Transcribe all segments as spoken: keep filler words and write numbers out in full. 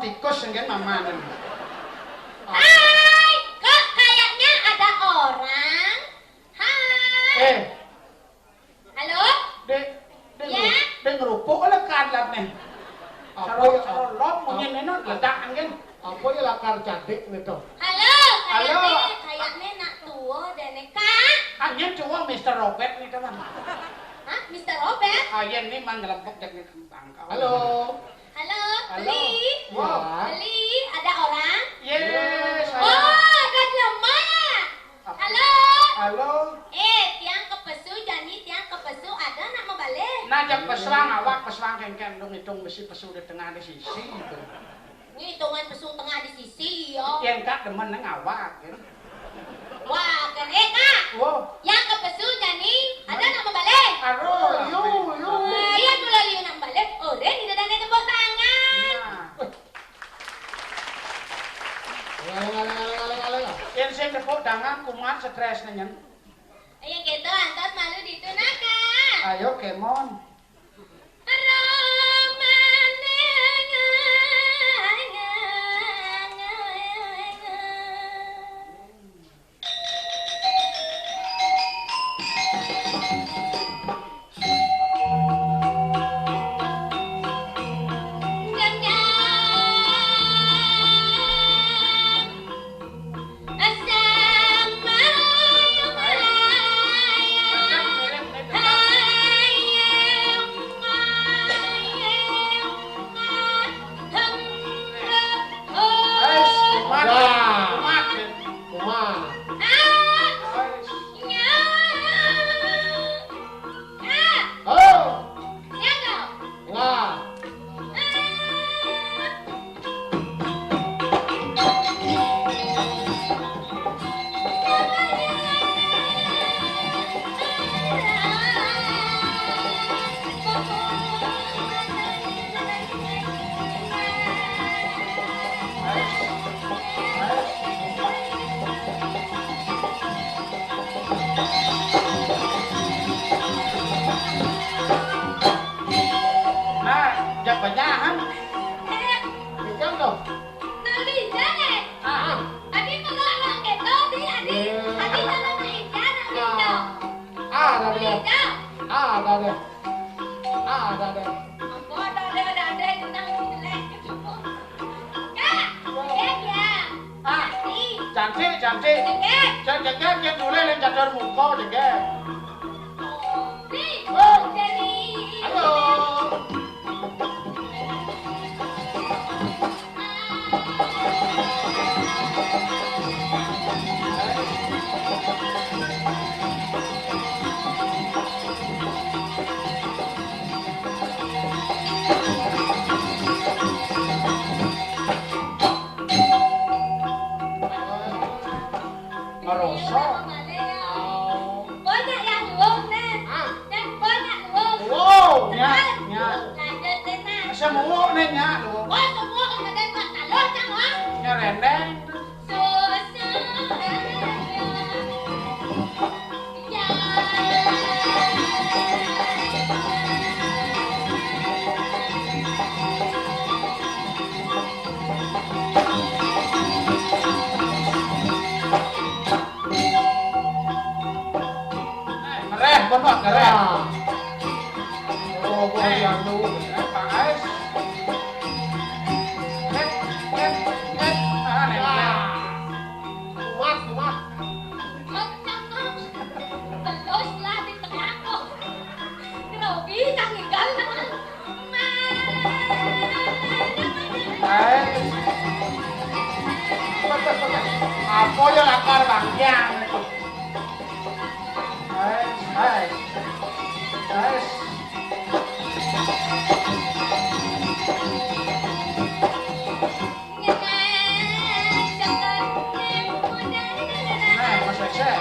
Tikus nggih mamanen. Hai, kok kayaknya ada orang? Hai. Eh. Halo? Dek, dek, ya? Dek ngerupuk lah kadlat nih. Apa ya? Sarolom munyi neno ledak nggih. Apa ya lakar cadik nih to? Halo, halo. Kayaknya, kayaknya nak tua deh nih, Kak. Anjir tua Mister Robert nih, teman. Hah? Mister Robert? Ah, iya, ini mang ngelempuk dek nih tangkal. Halo. Halo, halo. Beli. Wah. Beli, ada orang? Yes, saya. Oh, ada jelema ya? Halo. Halo. Eh, tiang kepesu, jani tiang kepesu, ada nak mabalih? Nah, jak pesuang awak, pesuang kengkeng dong hitung besi pesu di tengah di sisi gitu. Ini hitungan pesu tengah di sisi, ya. Yang kak demen nang awak, gitu. Wah, kan, eh, Kak. Wow. Yang kepesu jani, ada nak mabalih? Aduh, yu, yu. Eh, iya, kalau yu nak mabalih, orang tidak ada tepuk tangan. Nah. Alah, alah, alah, alah, alah, alah. Yang saya tepuk tangan, kumat stres nenyen. Ayo kita antos malu di tunaka. Ayo, kemon. Wis, kumat. Wah. Kumat. Wis. Oh. Wah. Nah, jak banyakan. Ikan tuh. Nah, bisa deh. Ah, ah. Adi kalau orang keto, di Adi. Iya. Adi kalau nggak ikan, Adi Ah. Ah, ada deh. Adi. Ah, ada deh. Ah, ada deh. Apa ada deh, ada deh, tentang jelek gitu. Kak, iya, iya. Ah, cantik, cantik. Cantik. Saya jeger, dia boleh yang catur muka, jeger. Nih, oh. Jadi. Halo. Ngeroso. Banyak yang luwung, Nen. Ah. Nen, banyak luwung. Wow, nyak, nyak. Lanjut, Nen, nah. Semua nih, nyak, luwung. Oh, semua kemudian buat talon, Cang, ah. Nyerendeng. Susah. Ya. Ngereh, bener, ngereh. Nah. Oh, eh, ya lu. Eh, Pak Ais. Eh, eh, eh. Ah, nih. Nah. Kuat, kuat. Terus lah di tengah kok. Grogi, Cang Igal, teman. Hai. Apa ya lakar bangkiang? Hai, hai. Hai. Nah, Mas Lexer.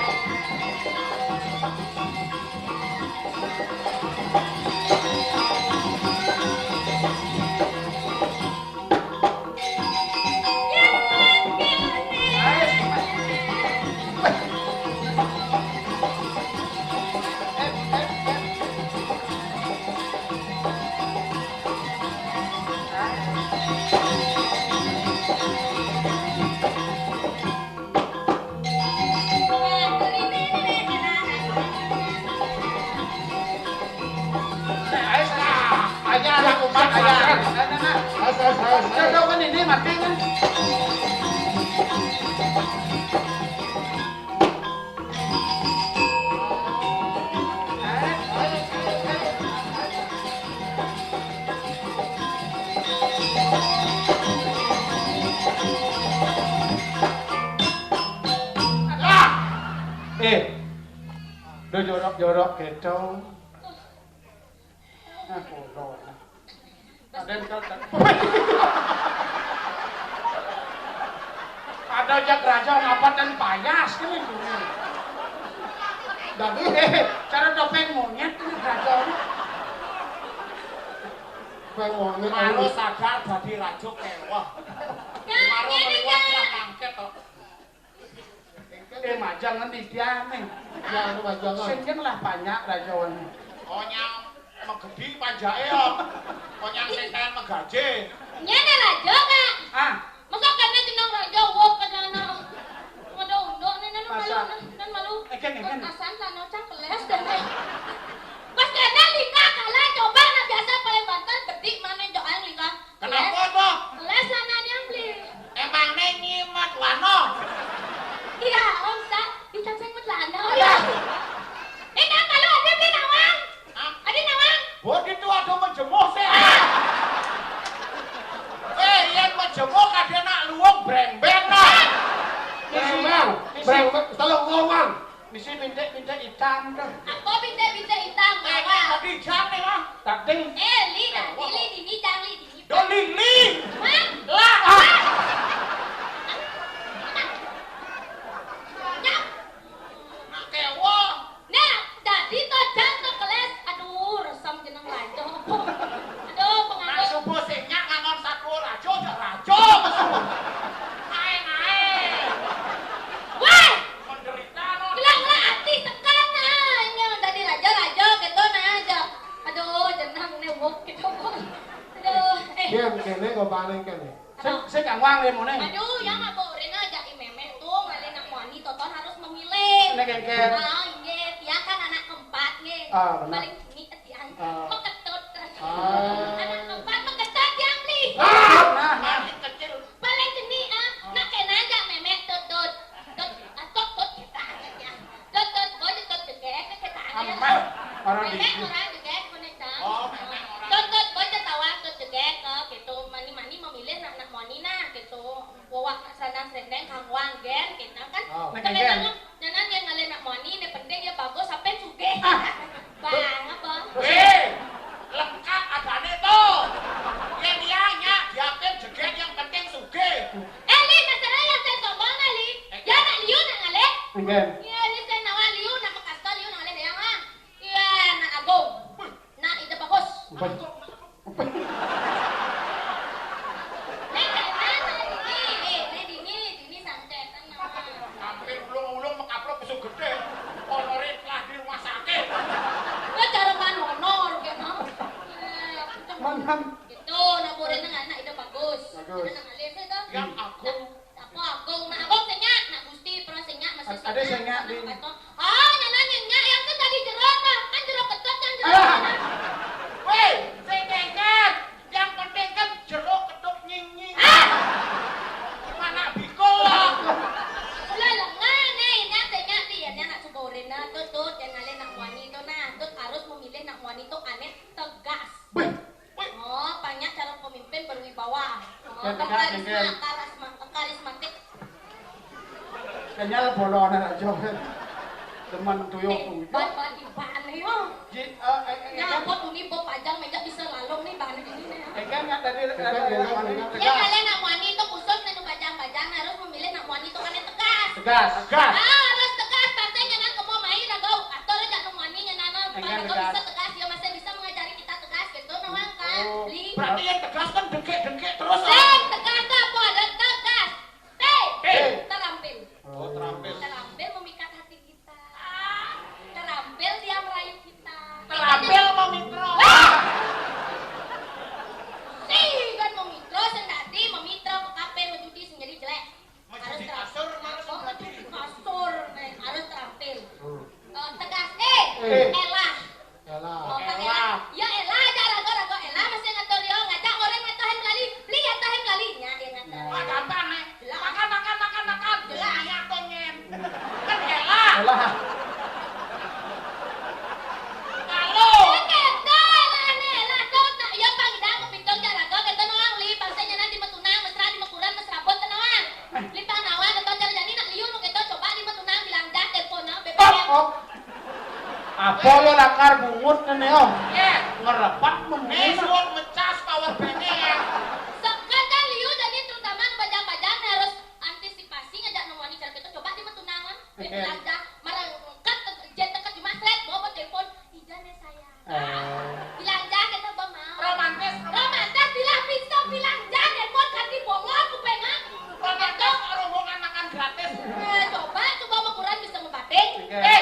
Mati kan? Ah! Eh, do jorok-jorok gitu. Ah, bodoh. Ada yang kau tak. Ada jak raja ngapat dan payas kan itu. Jadi, eh, cara topeng monyet ini raja. Topeng monyet. Malu sadar jadi raja kewah. Malu ngene, meliwat kan? Lah mangket kok. Eh, majang ngendi diane? Ya, anu majangan. Sing yen lah banyak rajawane. Oh, nyang megedi panjake ya. Oh, nyang sing kaen megaje. Nyene raja, Kak. Ah. Masa kene jeneng raja wong kenana. Ngono unduk ne, nan malu, masa? Nan malu. Eken, eken. Asan lan ocang keles dene. Pas kene lingkah kalah coba, nah biasa paling banter bedik maneh jok ae lingkah. Kenapa, Bos? Les lanang yang beli. Emangnya nyimat wano? Iya, Om Sa, dicacing met lanang. Iya. Ini apa lu ada di nawang? Hah? Ada nawang? Bos itu ada menjemuh sih. Eh, yang menjemuh ada nak luwung brembeng, no. Brembeng, brembeng, telung ngomong. Misi bintik-bintik hitam tuh. Apa bintik-bintik hitam, eh, Bapak? Tapi jam nih, Bang. Tapi. Eh, li, tadi li, dini, jang li, dini. Do lili. Hah? Lah. Ah. Nyap. Nak kewo. Nah, dadi to jang to keles. Aduh, resem jeneng lanco. Aduh, pengaruh. Nak subuh sing nyak ngangon satu rajo, jak rajo. Ae, ae. Weh. Menderita, no. Gila-gila ati tekan, nah. Ini dadi raja-raja gitu, nah, aja. Aduh, jeneng ne wong gitu. Aduh, eh. Yen kene kok paling kene. Sing, sing kang wang lemone. Aduh, ya apa urene ajak i memek tuh, ngale nak muani toton harus memilih. Nek kengken. Ah, nggih, dia kan anak keempat nggih. Ah, bener. Paling ini tiang. Ah. Meketut. Ah. Anak keempat meketut tiang beli. Ah, nah, nah. Paling kecil. Paling jenih, ah. Ah. Nak kena ajak memek tutut. Tut, ah, tut, tut, kita aja. Tut, tut, boy, tut, jegek, kita aja. Amat. Orang memek dikit. Orang jegek, kono, Cang. Oh, memek orang. Tut, tut, boy, tut, tawang, tut, jegek, oh, gitu. Mani-mani memilih nak, nak muani, nah, gitu. Wowak sana srendeng kang wanggen kita kan. Oh. Nek kene nyanan yang ngale nak muani, ini penting ya bagus sampai sugih. Ah. Bang, apa? Eh, lengkap adane to. Yen ya nyak diapin jegek yang penting sugih. Eh, Li, masalah yang saya sombong, nah, Li. Eh. Ya, nak liu, nak ngale. Nggih. Iya, Li, saya nawa liu, nak Mekastor, liu, nak ngale, Dayang, ha. Iya, nak Agung. Wih. Nak Ida Bagus. Wih. Nek, nek, nek, dini, eh, nek, dini, dini santet, tenang. Hampir ulung-ulung mekaplok besok gede. Honore telah di rumah sakit. Lah, cara kan honor, kayak mau. Eh, aku kan Mantan. Gitu, nah, boleh nang anak Ida Bagus. Bagus. Ida nang alis itu. Yang aku. Apa Agung? Nah, Agung sing nyak, nak Gusti, pernah sing nyak, masih sing nyak. Ada sing nyak, Din. Nah, kata, ah, nyanan sing nyak, yang kan tadi jero, nah. Kan jero Ketut, kan jero. Ah. Mana? Weh, sing kengket. Yang penting kan jero Ketut nying-nying. Ah. Mana bikul lah. Lah, lah, ngene, nyak sing nyak, Din, ya, nak suka urin, nah, Tut, Tut, yang ngale nak muani itu, nah, Tut harus memilih nak muani itu aneh, tegas. Beh. Oh, banyak calon pemimpin berwibawa. Oh, ya, karisma, ya, karisma, karismatik. Kenyal bolongan aja. Demen tuyul. Eh, tuyul. Ban, ban, ban, yo. Ji, eh, eh, eh, ya, apa tuh nih, Bob, pajang meja bisa lalung nih, bahan ini nih. Eh, kan, kan, tadi, kan, kan, kan, kan, kan. Ya, kalian nak muani itu khusus nih, pajang-pajang harus memilih nak muani itu kan yang tegas. Tegas. Tegas. Ah, harus tegas, pasti nyanan kemo mai, ragau. Atur aja nak muani, nyanan, eh, kan, ragau tegas. Bisa tegas, ya masih bisa mengajari kita tegas gitu, nawang kan. Oh. Beli. Berarti yang tegas kan dengkek-dengkek terus, ah. Sing tegas tuh apa? Ada tegas. T. T. Terampil. Oh, terampil. Terampil memikat hati kita. Terampil dia merayu kita. Terampil memitro. Ah! Sing kan memitro, sing dadi memitro ke kafe, menjudi, sing jadi jelek. Harus kasur, harus kasur, nih, harus terampil. Hmm. Eh, tegas, eh, eh. Elah. Elah. Oh, Kak Elah. Elah. Ya, Elah aja, rago-rago Elah, masih ngatur yo, ngajak orang ngatahin lali, beli ngatahin lali, nya, yang Apa ya lakar bungut ngene, oh? Ngerepat. Nih, suwun mecas power bank-e ya. Sekedar liu, jadi terutama bajang-bajang harus antisipasi ngajak nemoni cara kita. Coba di metunangan, oke. Belanja, marang angkat, jet teket cuma sret, bawa telepon, "Ida nih saya." Oh. Belanja kita, Bang, mau. Romantis, romantis. Romantis, bila bisa belanja, telepon ganti bongol, kupengah. Romantis, rombongan makan gratis. Eh, coba, coba ukuran bisa ngebatin. Oke. Eh,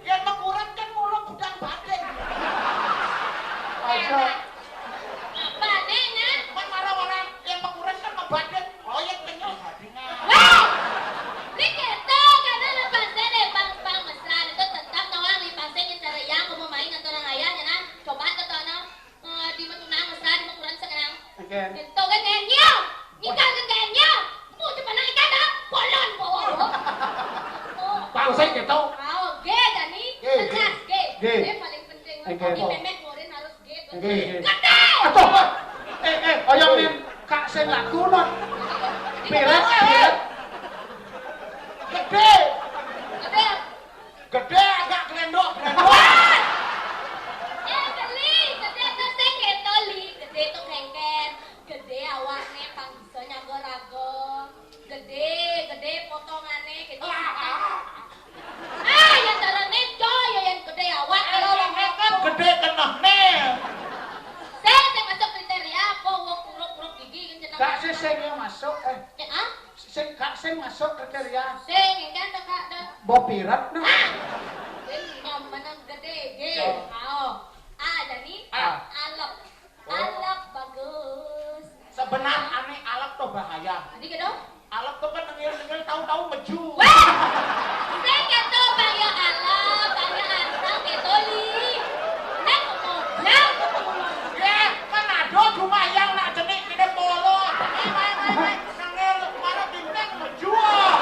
yang mekuren kan mulu gudang batin. Aja. Apa nih, nah? Kan marang orang yang mekuren kan ngebatin. Oh, yang kenyal badingan. Weh! Ini gitu, karena lepas deh, Bang, Bang Mesra itu tetap nawang di pasir yang cara yang mau main atau orang ayahnya, nah. Coba tuh, tuh, nah. Eh, di metunang mesra, di mekuren sekarang. Oke. Gitu kan, Daniel? Nikah kan, Daniel? Mau coba naik kan, ah? Bolon, bolon. Bangsa gitu. Oh, G, Dani. G, G. Tegas, G. G. G paling penting. Oke. Tapi memek ngorin harus G, G, G. Gede! Aduh. Eh, eh, ayo, Min. Kak sing laku, Not. Piret, piret. Gede. Gede. Gede agak gelendok, gelendok. Eh, beli, gede tuh sing gitu, Li. Gede tuh kengken. Gede awakne pang bisa nyago-rago. Gede, gede potongane gitu. Ah, ah, ah. Ah, yang carane coy, ya yang gede awak kalau wong kan gede kenehne. Sing, sing masuk kriteria apa wong kuruk-kuruk gigi kan jeneng. Gak sih sing yang masuk, eh. Ya, ah? Sing gak sing masuk kriteria. Sing kan to gak to. Mbok piret no. Ah! Sing menang gede, G. Yo. Ao. A, Dani. A. Alep. Alep bagus. Sebenarnya aneh alep tuh bahaya. Jadi gitu? Alep tuh kan nengil-nengil tahu-tahu meju. Wah! Saya kata Bang Yo alep, Bang Yo anteng, gitu, Li. Nek mau bilang. Ya, kan ada cuma yang nak jenik ini polo. Ini main-main. Nengil para bintang menjual.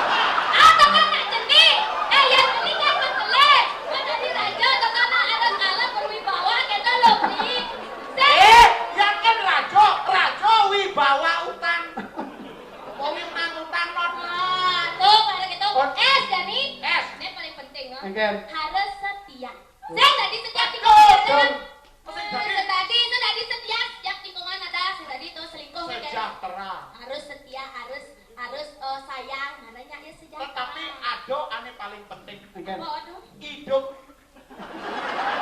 Apa kan nak jenik? Eh, yang jenik kan betelé. Kan jadi raja, atau kan harus alep berwibawa, gitu loh, Li. Eh, yang kan raja, raja wibawa utang. Wong utang-utang, Not. Ah, tuh, kalau gitu, oh. S, Dani. S. Ini paling penting, no? Oke. Harus setia. Saya tadi setia di. Betul, betul. Sing dadi, sing dadi setia setiap lingkungan ada, sing dadi itu selingkuh, kan? Sejahtera. Harus setia, harus, harus, eh, sayang, makanya ya sejahtera. Tetapi ada ane paling penting. Oke. Apa, aduh? Hidup.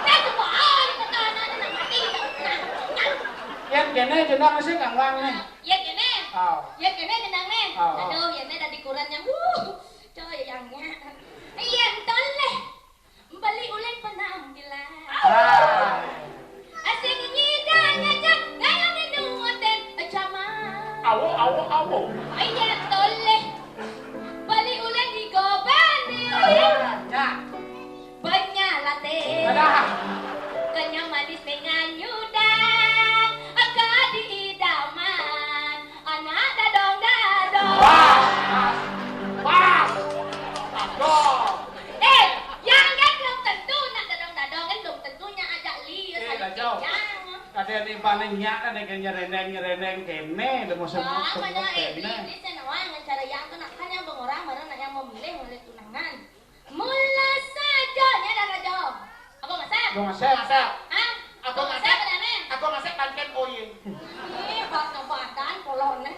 Saya tuh, oh, ini pertahanannya nang mati, gitu. Nah, nah. Yang kene jenang sih, Kang Wang, nih. Yang kene? Oh. Yang kene jenang, nih. Oh, oh. Aduh, yang ini ada di kurannya. Wuh, coy, yangnya. Iya, betul, deh. Beli uleng penampilan. Ah. Asing nyida nyajak gaya minuoten jaman. Awo, awo, awo. Iya toleh. Beli uleng digobani. Ya. Benya late. Adah. Kenyang manis dengan nyudang. Aka diidaman. Anak dadong-dadong. Pas, pas, pas. Dadong. Eh, yang kan belum tentu nak dadong-dadong kan belum tentunya ajak li. Eh, saya Rajo. Yang. Kadang ni paling nyak kan yang nyereneng-nyereneng kene, udah musim. Wah, musim mana kene. Ini, ini saya nawang dengan cara yang tuh nak kan yang bengorang baru nak yang memilih oleh tunangan. Mula saja nya dah Rajo. Apa masak? Apa masak? Masak. Hah? Apa masak? Apa masak, Dane? Apa masak pancen oye. Ih, bata badan polone.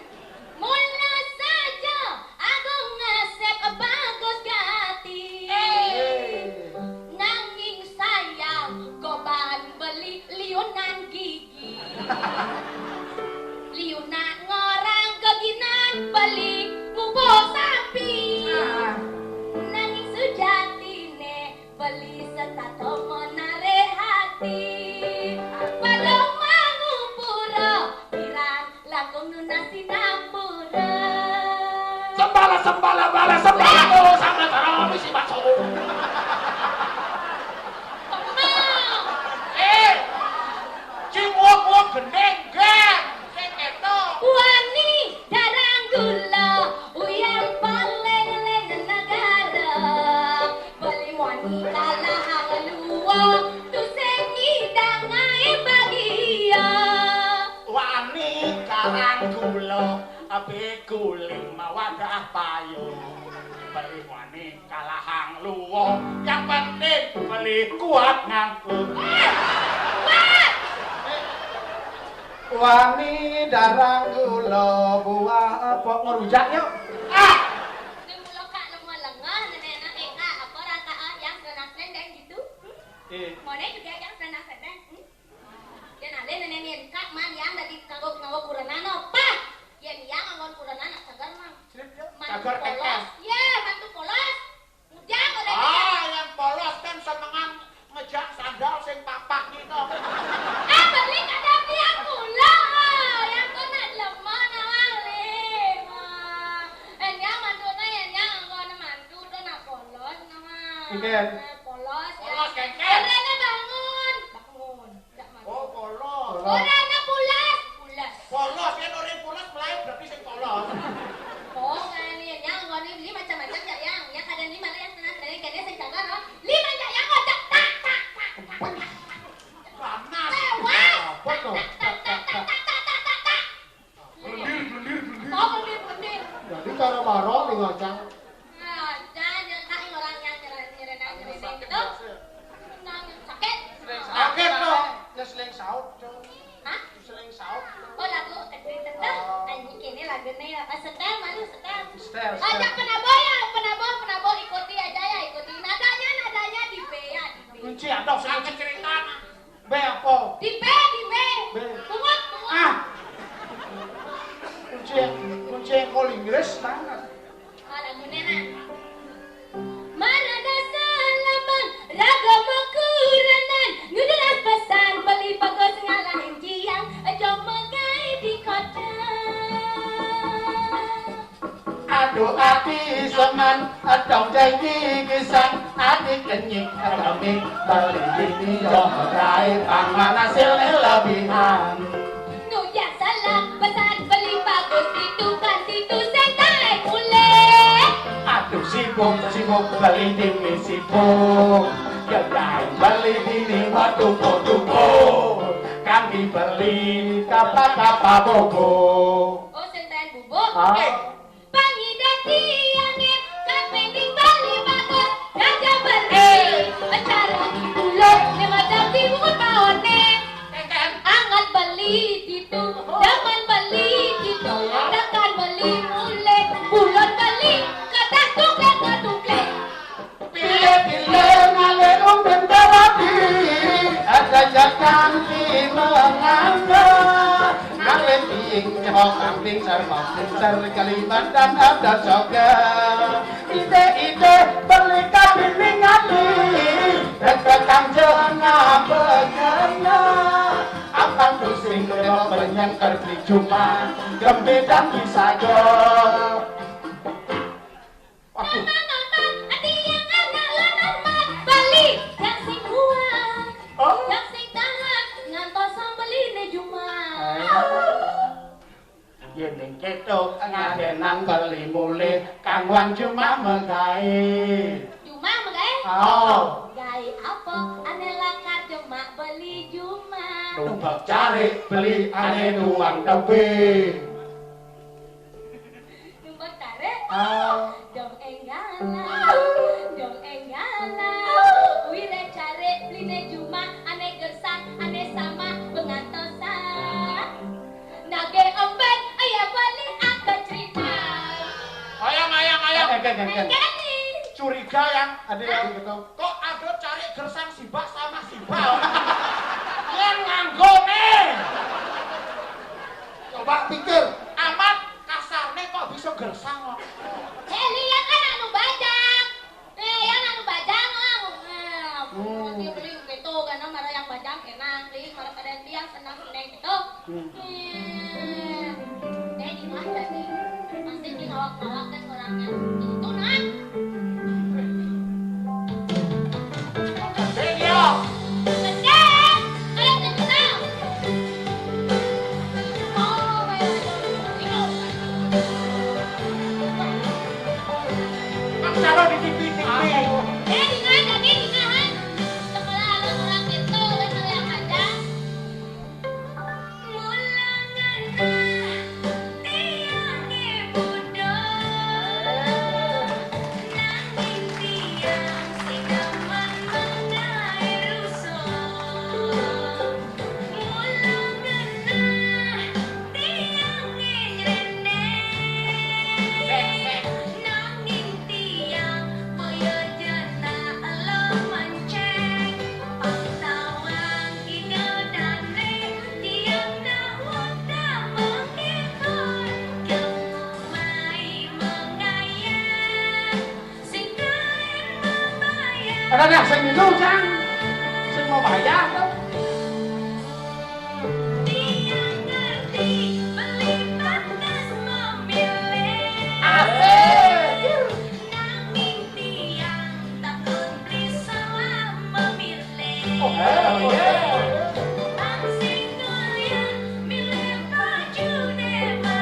Mula saja aku ngasep bagus gati. Eh. Nanging sayang goban beli liunan gigi. Liuna ngorang geginan beli ngubuh sapi. Ah. Nanging sujatine beli setato menare hati. Padha mangupura kirang langkung nunas sinampura. Sembala, sembala, bala, sembala. Oh, sama cara mami si bakso. Eh, cing wong-wong gendeng, geng. Sing ketok. Wani darang gula, uyang paling len negara. Beli wani kalah luwa, tu sing ngidang ae bagia. Wani karang gula, ape guling mawadah payu. Beli wani kalahang luwa, yang penting beli Kuat ngaku. Wani darang gula buah apa ngerujak yuk. Ah. Ini mula kak lemah lengah, nenek nak eka apa rata ah yang senang seneng gitu. Hmm? Eh. Mana juga yang senang seneng. Hmm? Yen ale nenen yen kak man yang dadi kanggo nganggo kurenan apa? Yen yang nganggo kurenan nak cagar, Mang. Sip, ya. Mantu cagar polos. Tekan. Ya, mantu polos. Mujang ora. Ah, yang polos kan senengan ngejak sandal sing papak gitu. Eh, beli kadang dia pulang. Yang kena lemah nawang le. Eh, yang mantu kan yen yang nganggo mantu to nak polos nawang. Oke. Eh, polos ya. Polos kengken. Rene bangun. Bangun. Oh, polos. Ora ana pulas. Pulas. Polos, yen ora pulas, melayu berarti sing polos. Oh, ngene ya, ngene beli macam-macam ya, Yang. Ya, kadang ini malah yang senang, kadang kene sing jaga, no. Lima ya, Yang, kocak. Tak, tak, tak, tak, tak. Panas. Tewas. Apa tuh? Tak, tak, tak, tak, tak, tak, tak, tak, tak. Blendir, blendir, blendir. Oh, blendir, blendir. Jadi cara barok nih ngocang. Ngocang, ya, tak orang yang nyerah, nyerah, nyerah, nyerah, gitu. Sakit. Sakit. Sakit, no. Ya, seling saut, Cong. Hah? Seling saut. Oh, lagu gede tetep. Oh. Anjing, ini lagunya ya. Eh, setel, malu, setel. Setel, setel. Ajak penabo ya, penabo, penabo, ikuti aja ya, ikuti. Nadanya, nadanya di B ya, di B. Kunci atau sakit cerita. B apa? Di B, di B. B. Pungut, pungut. Ah. Kunci, kunci kol Inggris banget. Oh, lagune, nah. Marana salaman, raga makurenan, nuduh pesan, beli bagus ngalahin jiang, aja megai di kota. Aduh ati seman, adong janji kisang, ati kenyik, adong mik, beli bini, jom rai, pangan hasil lebihan. Nujak salah pesan, beli bagus, itu kan situ setai mulai. Aduh sibuk, sibuk, beli bini sibuk. Ya, beli bini, waduh, waduh, waduh. Kami beli, kapa-kapa bobo. Oh, setai bubuk? Ah. Eh. Pangidati angin, kaping bali bagus, raja beli, acara di pulau, lima jam di bungut paone. Angat beli ditu, daman beli ditu, dakan beli mulai, bulan beli, kadang tungklek-tungklek. Pilih-pilih ngalih umben terapi, ada jatang di mengangga. Ngalih piing nyok kambing, sarwa pinter Kalimantan ada soga. Ide-ide beli kabin ningali, dan petang jengah begana. Ampang pusing kena penyang kerti cuma, gembedang disaga. Aduh. Mama, mama, ati yang anak lanang mat beli yang sing kuat, oh, yang sing tahan, ngantos sambeline Jumat. Ayo. Yen ning ketok ngadenan beli mulih kang wan Jumat megae. Jumat megae? Oh. Gae apa? Ane lakar Jumat beli Jumat. Tumbak carik beli ane tuang tebing. Numbak tarik? Ah. Dong enggala, dong enggala. Wire carik, bline jumah, ane gersang, ane samah, pengantosan. Nage emben, aya bali angkat cerita. Ayang, ayang, ayang. Eh, eh, eh, eh, eh. Kali. Curiga yang ada yang gitu. Kok ada carik gersang sibak sama sibak? Yang nganggone. Coba pikir. Amat kasarne kok bisa gersang kok. Eh, lihat kan anu bajang. Eh, yang anu bajang, ah. Nah, hmm, dia beli gitu, karena marah yang bajang enak, beli marah pada dia senang seneng gitu. Hmm. Eh, eh, di mana sih? Pasti di ngawak-ngawak kan orangnya. Itu nah. Gede dia. Gede. Ayo, gede. Nang cara di T V, T V. Eh, di mana tadi? Di mana? Sekolah alam orang itu, kan yang ada. Mulangan tiang di muda. Nang Sing milu, Cang. Sing mau bayar to. Tiang ngerti beli pantes memilih. Asik. Nanging tiang takut beli salah memilih. Oh, iya. Bang sing doyan milih baju dewa.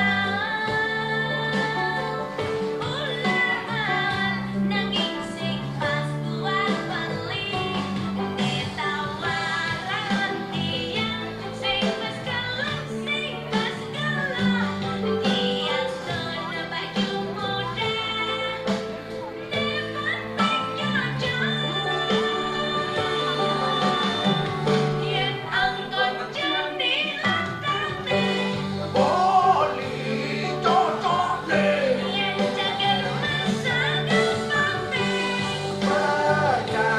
Ulahan nanging sing pas buat beli. Ditawaran tiang sing pas kalah, sing pas kalah. Tiang sono baju muda. Depan penjajah. Yen angkon jani Boli cocokne. Yen cager masa gempane. Baca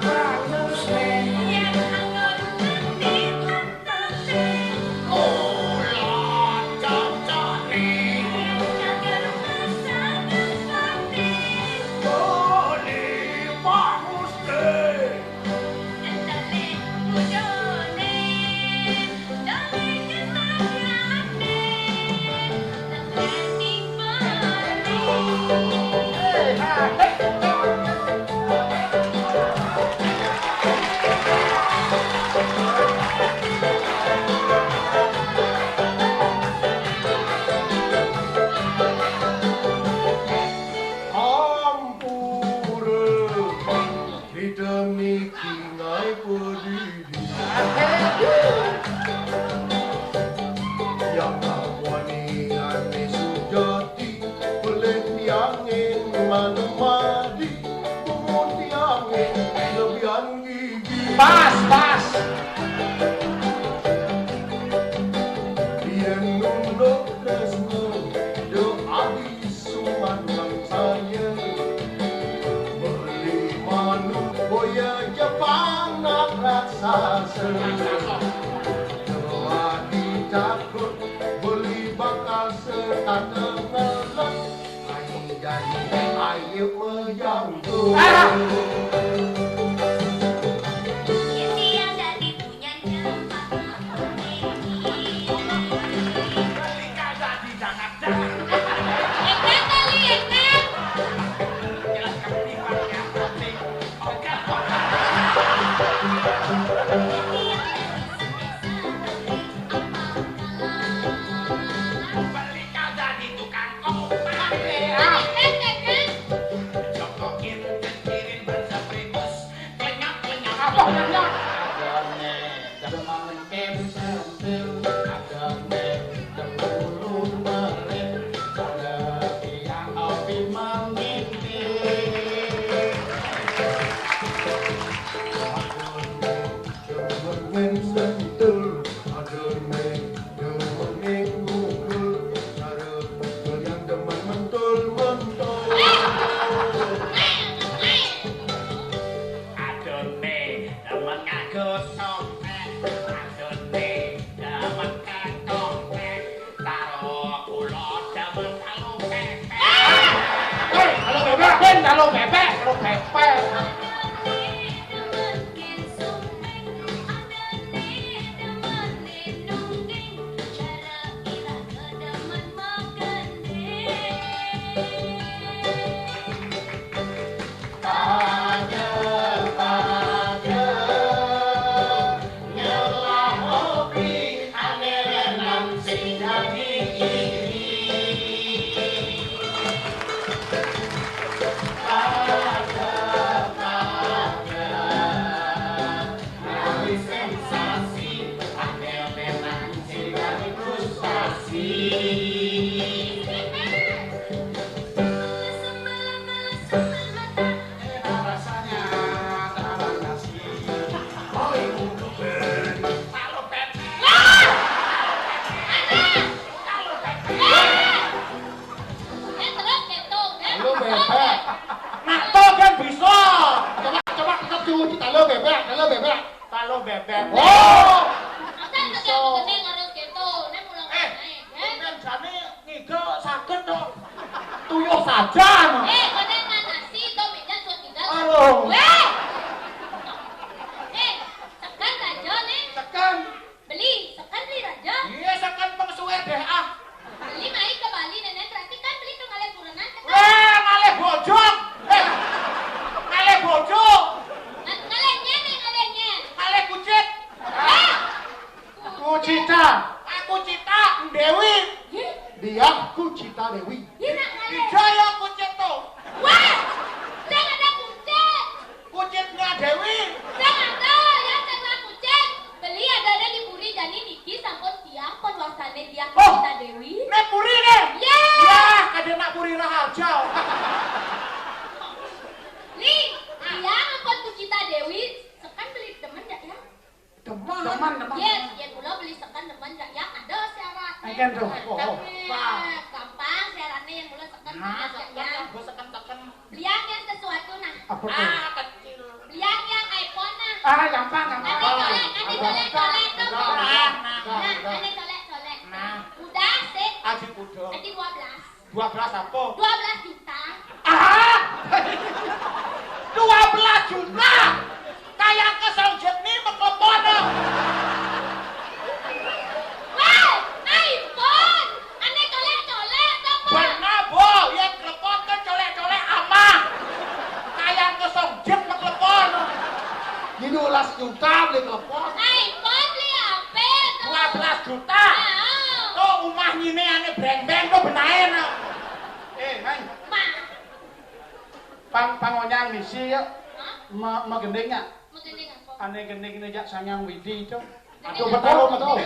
bagusne. Yen anggon ngendi tentane. Kula cocokne. Yen cager masa gempane. Boli bagusne. Ampura. Ida niki ngae pedidi. Yang takwani ane sujati, pelih tiangin manumadi, bungun tiangin lebihan gigi. Pas, pas. Yen nunduk tresno, do adi Suman bangsané beli manuk boya Jepang nak raksasa. Dua ditakut beli bakal sekata ngelak. Ayo jadi ayo mejangkut. Ah! Ini yang jadi Beli kagak didangat-dangat. Enak kali, enak. Jelas ketiban ya, penting. Oke. Beli kagak di tukang kopi. Enak, enak. Jokokin, cengkirin, berseprikus. Klenyap, klenyap. Apa klenyap? Adone, demen kem sentil. Adone, demen ulun merit. Sale tiang opi mengintil. Adone, demen kem sentil. Adone, demen ning gugul. Sale tiang demen mentul-mentul. Adone, demen nganggo topeng. Adone, demen ketopeng. Karo kula demen talu pepek. Hei, talu bebek, ben, talu bebek, talu pepek. Sensasi, ada memang sih dari frustasi. Enak rasanya, terima kasih. Oh, ibu keren. Kalau pepek. Kalau pepek. Halo, bebek. Nah, to kan bisa. Coba, coba, tetep diuji. Halo, bebek. Halo, bebek. Talu bebek. Oh! Masa bisa. Kene harus gitu. Nek mulang eh, naik, ya. Kan jane ngigel saged to. Tuyuh saja, no. Eh, kene manasi to meja sudah tinggal. Aduh. Weh! Kucita Dewi. Ih, nak kali. Ijaya kucit to. Wah, sing ada kucit. Kucitnya Dewi. Sing ada, ya, sing ada kucit. Beli ada-ada di puri, jani niki sampun tiang pun wasane dia. Oh, Kucita Dewi. Nek puri ne? Ya. Ya, kadhe nak puri Raharja. Li, tiang ampun Kucita Dewi, sekan beli demen ndak ya? Demen. Demen, demen. Yen, yen kula beli sekan demen ndak ya, ada syaratnya. Engken to. Oh, oh. Gampang syaratnya yen kula sekan. Nah, sekan, ya. Sekan, sekan. Beliang yang sesuatu nah. Apa to? Ah, kecil. Beliang yang iPhone nah. Ah, gampang, gampang. Ane colek, ane colek, colek to. Nah, nah, nah. Nah, ane colek, colek. Nah. Udah sih. Aji kuda. Aji dua belas. Dua belas apa? Dua belas juta. Ah! Dua belas juta. Kayak kesel jeni meklepon. Wah, iPhone. Ane colek-colek to, Pak? Bener, Bu. Ya klepon ke colek-colek amah. Kayak kesel jet meklepon. Ini dua belas juta beli klepon. iPhone beli apa to? Dua belas juta. Ah. To umah nyine ane breng-breng to benaen. Eh, Mai. Pang pangonyang misi ya. Hah? Me megending ya. Megending apa? Ane gending ne jak Sanghyang Widi to. Aduh, betul, betul.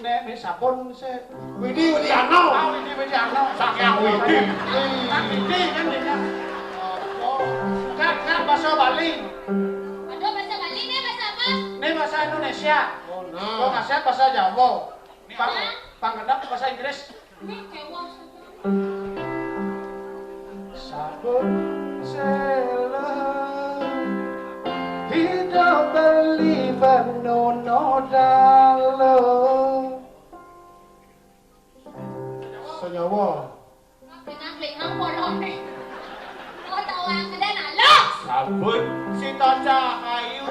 Nek, nek sabun se Widi Widiano. Ah, Widi Widiano. Sanghyang Widi. Kan Widi kan dia. Kan, kan bahasa Bali. Aduh, bahasa Bali nih, bahasa apa? Ini bahasa Indonesia. Oh, nah. Kalau nggak siap bahasa Jawa. Pang, pang kedap bahasa Inggris. Sabun selo hidup beli penuh nodalo. Senyawa. Pinang-pinang polone. Oh, tawang gede nah, lo. Sabun Sita Cahayu.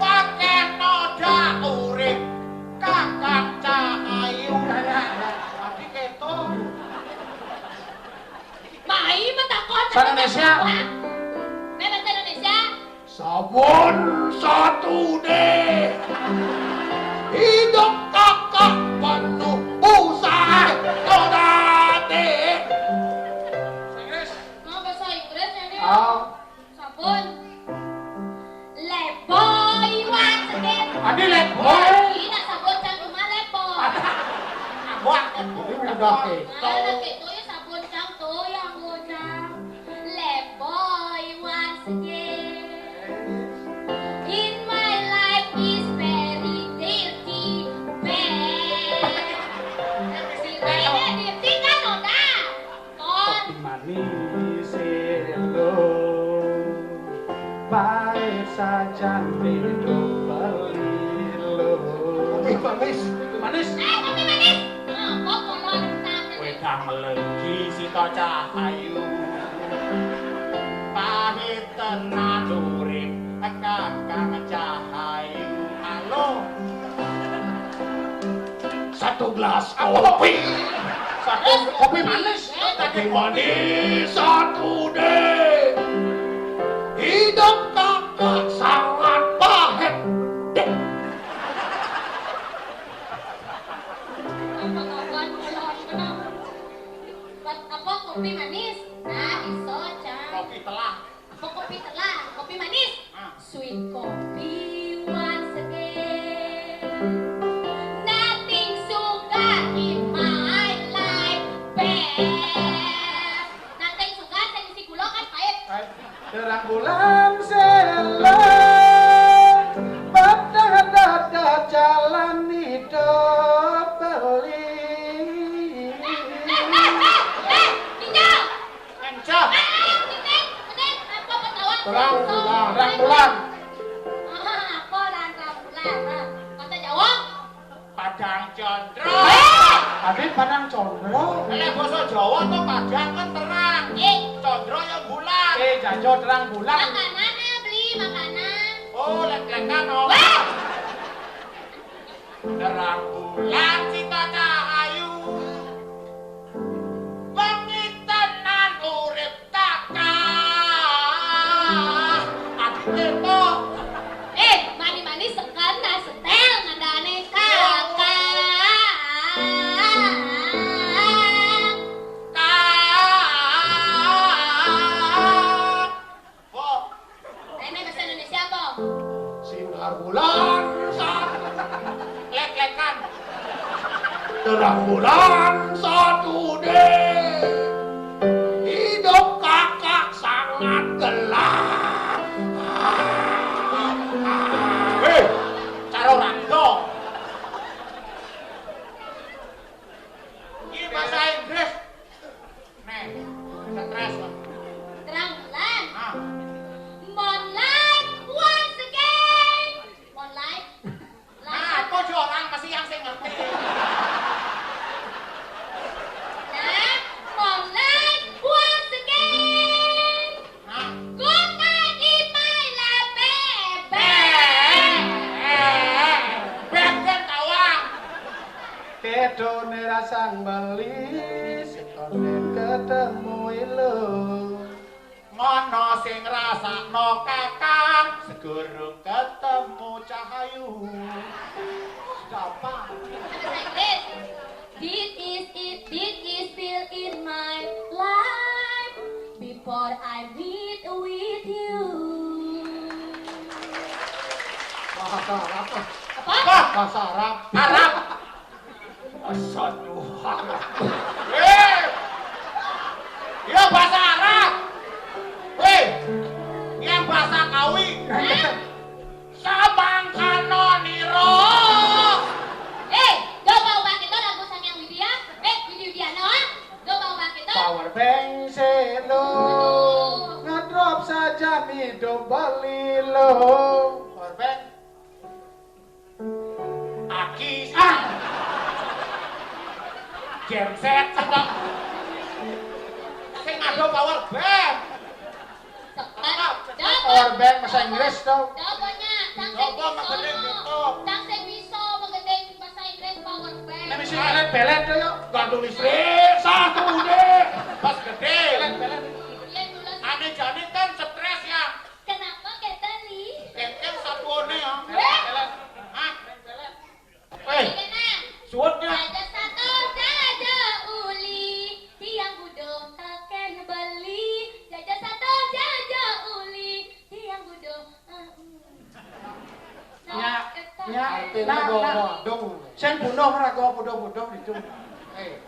Pakai noda urip Kakang Cahayu. Tadi keto. Mai metakon. Bahasa Indonesia. Mai bahasa Indonesia. Sabun satu D. Hidup kakak penuh busa. Kodate. Inggris. Mau bahasa Inggris ini. Ah. Sabun. Lifebuoy once again. Adi Lifebuoy. Ini nak sabun cang cuma Lifebuoy. Wah, ini udah keto. Mana keto ya sabun cang tuh yang ngocang. Lifebuoy once again. In my life is very dirty, bad. Ini dirty kan, Nona? Kopi manis lho, pahit sajan hidup beli lho. Kopi manis. Manis. Eh, kopi manis. Nah, kok kolor sampe. Wedah melenggi Sita Cahayu. Pahit tenan urip Kakang Cahayu. Halo. Satu gelas kopi. Satu kopi manis. Kopi manis satu deh. Hidup kakak sangat pahit deh. Apa kopi manis? Nah, iso, Cang. Kopi telah. Apa kopi telah? Kopi manis. Ah. Sweet coffee once again. Nothing sugar in my life, best. Nothing sugar sing isi gula kan pahit. Terang bulan selo, patah dada jalan hidup beli. Eh, eh, eh, eh, eh, Dinda. Encah. Terang bulan. Terang bulan. Ah, apa terang bulan? Ah, bahasa Jawa? Padang Condro. Eh! Ade Padang Condro. Lek basa Jawa to Padang kan terang. Eh. Condro ya bulan. Eh, janjo terang bulan. Makanan ya beli makanan. Oh, lek-lekan oh. Wah! Terang bulan Sita Cahayu. Wengi tenan urip kakak. Adike to. Eh, mani-mani seken nah setel ngandane kakak. Apa? Sinar bulan satu. Lek-lekan. Terang bulan satu deh. Hidup kakak sangat gelap. Hei, cara orang dong. Ini bahasa Inggris. Nih, stres lah. Terang bulan. Ah. Moonlight once again. Moonlight. Nah, apa orang masih yang sing ngerti? Nah, moonlight once again. Nah. Good night in my life, baby. Eh, eh, eh, eh. Beb kan tawang. Kedone rasang beli, sekone ketemu ilu. Ngono sing rasakno kakang, segurung ketemu Cahayu. Gampang. Bahasa Inggris. This is it, this is feel in my life before I meet with you. Bahasa Arab. Apa? Bahasa Arab. Arab. Asyhadu. Eh. Ya bahasa Arab. Hei. Yang bahasa Kawi. Hah? Samangkana nira. Eh, do mau pakai to lagu Sang Hyang Widya? Eh, Widya Widiana. Do mau pakai to? Power bank selo. Aduh. Ngedrop saja nih do beli lo. Power bank. Aki. Ah. Genset sih, Pak. Sing ngado power bank. Power bank bahasa Inggris to. Coba, Cang, sing bisa. Coba, Cang, sing bisa magending bahasa Inggris power bank. Nek mesti belet-belet to, yo. Gantung listrik, satu deh. Pas gede. Belet-belet. Iya, dulu. Ane jane kan stres ya. Kenapa kita, Li? Kengkeng satuane ya. Weh. Hah? Weh. Suwun ya. Jaja satu, jaja uli, tiang budo kaken beli. Jaja satu, jaja uli, tiang budo. Ah, hmm. Ya, ya. Artine nah, nah. Wadung. Sing bunuh ora kok padha-padha itu. Eh,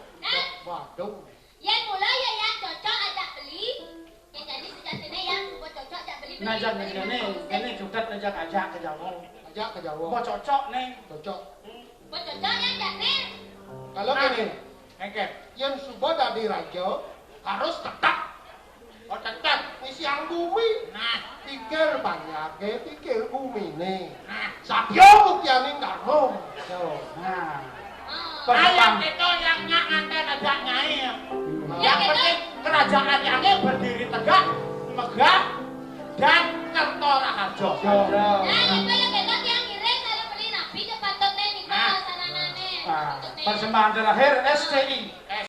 wadung. Yen mula ya yang cocok ajak beli. Yen jadi sejatine yang mbok cocok ajak beli, beli, nah, jan beli, ngene, beli. Ngene judet ajak ajak ke Jawa. Ajak ke Jawa. Mbok cocok ning. Cocok. Mbok cocok ya, Cak, ning. Kalau nah, ngene, engke. Yen suba dadi raja harus tetep. Oh, tetep. Wis yang bumi. Nah, pikir banyake, pikir bumine. Nah. Sapya mukyane karma. Tuh. Nah. Ayo kita yang nyak nganten ajak nyai. Yang penting kerajaan yang berdiri tegak, megah, dan kerto raharjo. Nah, kita yang kita yang ngiring kalau beli nabi cepatutnya nih, nah, saranane. Nah, persembahan terakhir S T I.